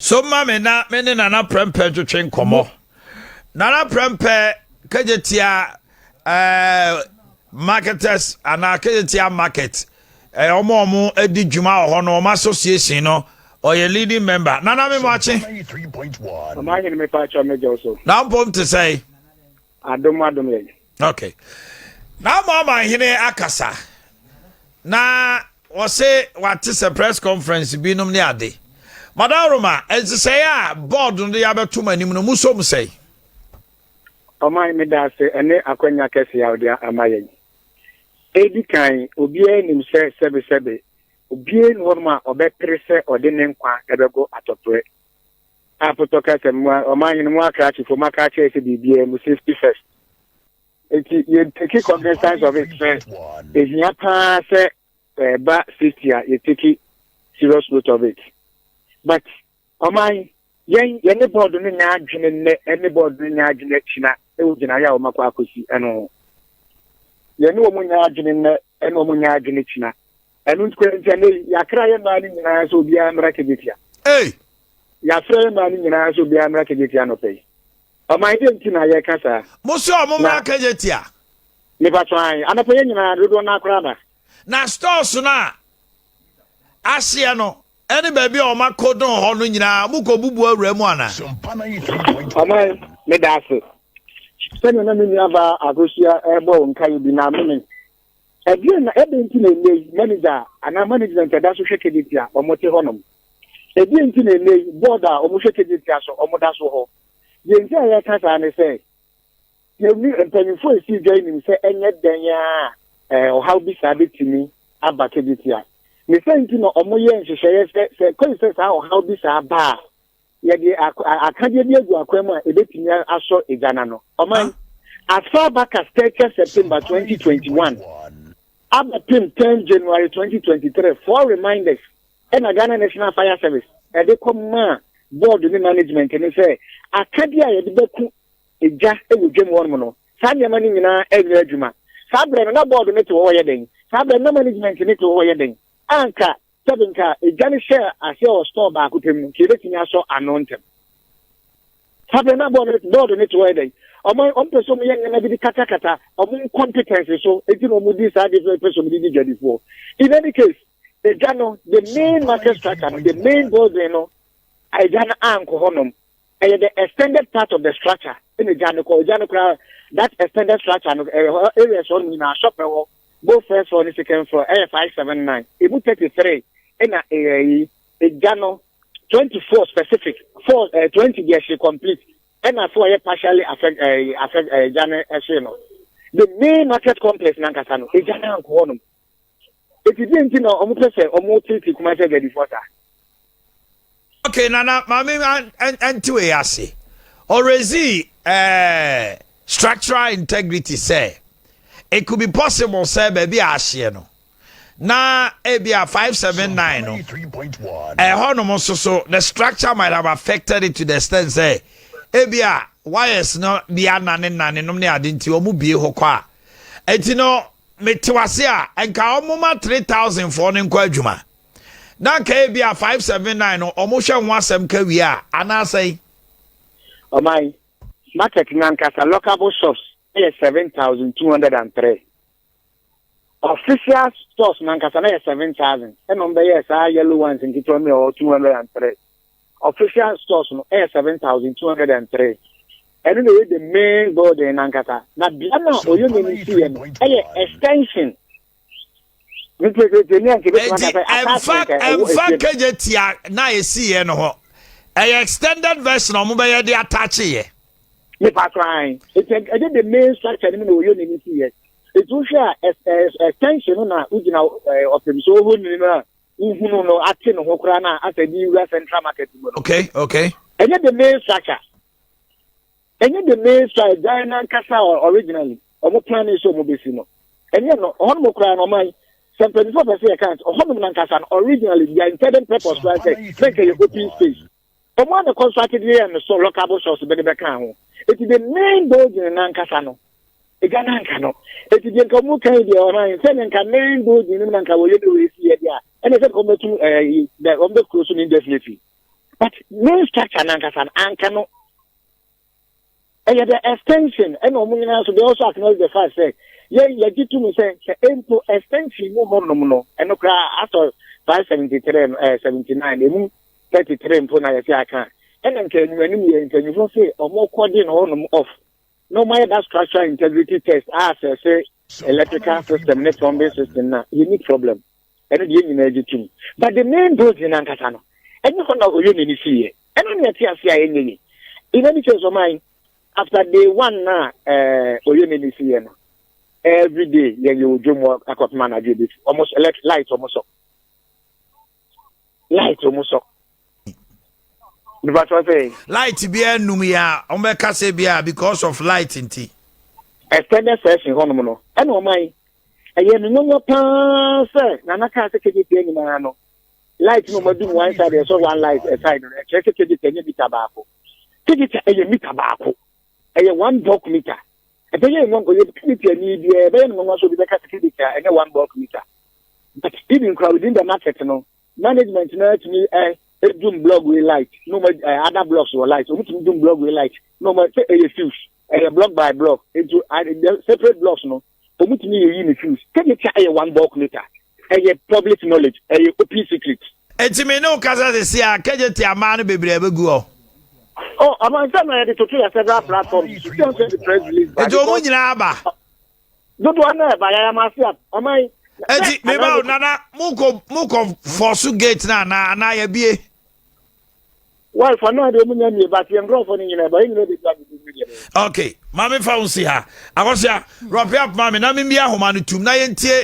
So ma me na me ne Nana Prɛmpɛ ntwetwe nkɔmmɔ. Nana Prɛmpɛ Kejetia eh, marketers anaa Kejetia market eh, ɔmo a ɔmo adi dwuma wɔ hɔ no ɔmo association no ɔyɛ leading member. Nana me mo akye. Ɔmo ahene me pa akyɛ me gye so. Na mpom te sɛ. Adom adom yɛn. Okay. Na mo ama hene akasa. Na wɔse wate sɛ press conference binom ne ade. Madam Roma, nhyehyɛeɛ a board no de abɛto mo anim no, mosɔ mu sɛn? Ɔman, meda ase ɛne akwanya kɛse a wode ama yɛn. Edi kan, obiara nim sɛ sɛbesɛbe obiara nni hɔnom a ɔbɛpere sɛ ɔde ne nkwa bɛgo atɔprɛ. Apotɔ ka sɛ, Ɔman hene, mo akrakyefo, moaka akyerɛ sɛ biribiara mu safety first. Enti yɛn take cognizance of it sɛ ehia paa sɛ ɛba safety a yɛ take serious note of it. But ɔman yɛn yɛne board no nyɛ adwene nnɛ ɛne board no nyɛ adwene akyina ɛwɔ gyinaeɛ a wɔn akɔ akɔsi ɛno ho. Yɛne wɔn nyɛ adwene nnɛ ɛne wɔn nyɛ adwene kyina. Ɛno nti kora nti ɛnɛ yi yɛakra yɛn mmaa no nyinaa sɛ obiara mmra Kejetia. Hey! Yɛafrɛ yɛn mmaa no nyinaa sɛ obiara mmra Kejetia anɔpa yi. Ɔman deɛ nti na yɛka saa. Mo sɛ ɔmo mmra Kejetia. Mepa so ae. Anɔpa yɛn nyinaa dodoɔ no akora aba. Na stores no a ahyeɛ no ɛne baabi a wɔn akodon hɔ no nyinaa mo kɔ bubu awura mu anaa? Ɔman, meda ase. Sɛdeɛ na me nuabaa Akosua ɛrebɔ wo nkaeɛ bi na mene. Ɛdeɛn na ɛdɛn nti na ɛnnɛ yi manager anaa management a ɛda so hwɛ Kejetia wɔte hɔnom? Ɛdeɛn nti na ɛnnɛ yi board a wɔhwɛ Kejetia so wɔda so hɔ? Deɛ nti a yɛreka saa ne sɛ, yɛn mpanyinfoɔ a ɛsii dwa yi nim sɛ ɛnyɛ dɛn ara a ɔhaw bi saa bɛtumi aba Kejetia. Ne saa nti na wɔyɛ nhyehyɛeɛ sɛ sɛ kɔsi sɛ saa ɔhaw bi saa ba a, yɛde akadeɛ bi agu akwan mu a ɛbɛtumi asɔ egya no ano. Ɔman, as far back as 30 September 2021 abɛpem 10 January 2023, four reminders ɛna Ghana National Fire Service ɛde kɔ maa board ne management ne sɛ akadeɛ a yɛde bɛko egya wɔ dwam hɔnom no, saa nneɛma no nyinaa ɛnyɛ adwuma. Saa berɛ no na board no te hɔ yɛ dɛn? Saa berɛ no na management no te hɔ yɛ dɛn? Anka sɛbe nka egya no hyɛɛ aseɛ wɔ store baako pɛ mu, nka yɛbɛtumi asɔ ano ntɛm. Saa berɛ na board no te hɔ yɛ dɛn? Ɔmo ɔmo pɛ sɛ ɔmo yɛ nneɛma bi de katakata ɔmo incompetence so, eti na ɔmo di saa de pɛ sɛ ɔmo de di dwadifoɔ. In any case, egya no, the main market structure no, the main building no, egya no ankɔ hɔnom. Ɛyɛ the extended part of the structure ɛna egya no kɔ. Egya no koraa, that extended structure no, ɛyɛ hɔ areas hɔ nom nyinaa, shop ɛwɔ both first floor ne second floor ɛyɛ 579, emu 33 ɛna ɛyɛ yi egya no, 24 specific, four 20 deɛ hye complete, ɛna four ɛyɛ partially affect affect egya no ɛhye no. The main market complex nankasa no, egya no ankɔ hɔnom. Eti deɛ nti na wɔn pɛ sɛ wɔn tete Kumasi adwadifoɔ saa? Okay, Nana, maame ɛnte wei ase. Ɔrezi structural integrity sɛ it could be possible sɛ baabi a ahyeɛ no na ebi a 579 no ɛhɔ nom nso so the structure might have affected it to the extent sɛ ebi a wires no bi anane nane nom ne ade nti wɔn bie hɔ kɔ a, eti no mete wase a nka wɔn ma 3000 foɔ no nkɔ adwuma na nka ebi a 579 no wɔn hwɛ ho asɛm ka wie a anaasɛ. Ɔman, market nankasa lockable shops yɛ 7,203. Official stores nankasa na yɛ 7,000, ɛna wɔn bɛyɛ saa yellow ones nketewa mi a ɔwɔ 203. Official stores no yɛ 7,203. Ɛno na ɛyɛ the main building nankasa. Na bea no a ɔyɛ n'anim si yɛ no ɛyɛ extension. Eti ɛmfa Kejetia na esi yɛ no hɔ. Ɛyɛ extended version a wɔn bɛyɛ de attach yɛ. Nipa so an. Eti ɛde the main structure no mu na ɔyɛ n'anim si yɛ. Eti wohwɛ a extension no na wogyina ɔpem so ɔhɔ nini no a wohunu no ate ne ho koraa na asɛ de wura central market mu no. Okay. Ɛnyɛ the main structure. Ɛnyɛ the main structure dan nankasa originally ɔmo plan ne sɛ ɔmo bɛsi no. Ɛnyɛ no ɔhɔnom koraa no ɔman sɛ mpanyinfoɔ pɛ sɛ yɛka ɔhɔnom nankasa no originally their intended purpose koraa sɛ na nka yɛ open space. Ɔmo a na constructed yɛ no so lockable shops bɛde bɛka ho. Eti the main building nankasa no egya nanka no. Eti deɛ nka ɔmo kan deɛ ɔman sɛ ne nka main building no mu na nka wɔyɛ de wɔyɛ si yɛ deɛ a ɛna sɛ nka ɔmo bɛtum ɛɛ ɔmo bɛ close no indefinitely. But main structure nankasa no anka no, ɛyɛ the extension. Ɛna ɔmo nyinaa so, they also acknowledge the fact sɛ yɛn yɛgye tum sɛ mpo extension mu hɔnom no, ɛno koraa asɔ 573 no, 79 emu 33 mpo na yɛsi aka. Ɛna nka anim anim yɛ nkanyinfoɔ sɛ ɔmo kɔde no hɔnom off na ɔmo ayɛ that structural integrity test a sɛ electrical system ne plumbing system na yɛ ni problem. Ɛno deɛ, yɛn nyinaa gye tum, but the main building nankasa no, ɛnyɛ hɔ na oyɛ n'ani si yɛ. Ɛno ne ɛte ase a ɛnyɛ yi. In any case, ɔman, after day one na oyɛ n'ani si yɛ no, every day yɛn yɛ odwo mu akɔpem anadwo ebi ɔmo elect light, ɔmo sɔ light, ɔmo sɔ nipa sɔ sɛ. Light bi enum yi a ɔmo bɛka sɛ bi a because of light nti. Extended session hɔnom no, ɛna ɔman, ɛyɛ no nwanwa paa sɛ Nana kaa sɛ Kejetia nyinaa no, light no ɔmo adum one side, ɛsɔ one light ɛside no, ɛkyerɛ sɛ Kejetia nyɛ mita baako. Kejetia ɛyɛ mita baako, ɛyɛ one bulk meter. Ɛbɛyɛ nwanwa yɛ Kejetia ni biara, ɛbɛyɛ no nwanwa so obi bɛka sɛ Kejetia ɛnyɛ one bulk meter. But even kura within the market no, management na tumi edum block wey light no mo other blocks wɔ light, ɔmo tumi dum block wey light no mo sɛ ɛyɛ fuse, ɛyɛ block by block into the separate blocks no, ɔmo tumi yɛ yi ne fuse. Kejetia ɛyɛ one bulk meter, ɛyɛ public knowledge, ɛyɛ open secret. Eti mi ne wo kasa sisi a, Kejetia amaa no bebree bɛgu hɔ. Oh, amansa na yɛde toto yɛ several platforms to send the press release. Eti ɔmo nyinaa aba. Dodoɔ náà ɛba yɛyɛ ama se a ɔman. Eti meba o, Nana, mukɔ force gate na ana yɛ bie? Well, for now de, ɔmo nya mie, but yɛn nkurɔfoɔ no nyinaa ɛba, yɛn nyinaa de bi abubu mi deɛ. Okay, maame, fa wo si ha akɔsia wrap up maame na mi bi ahoma no tum na yɛntie.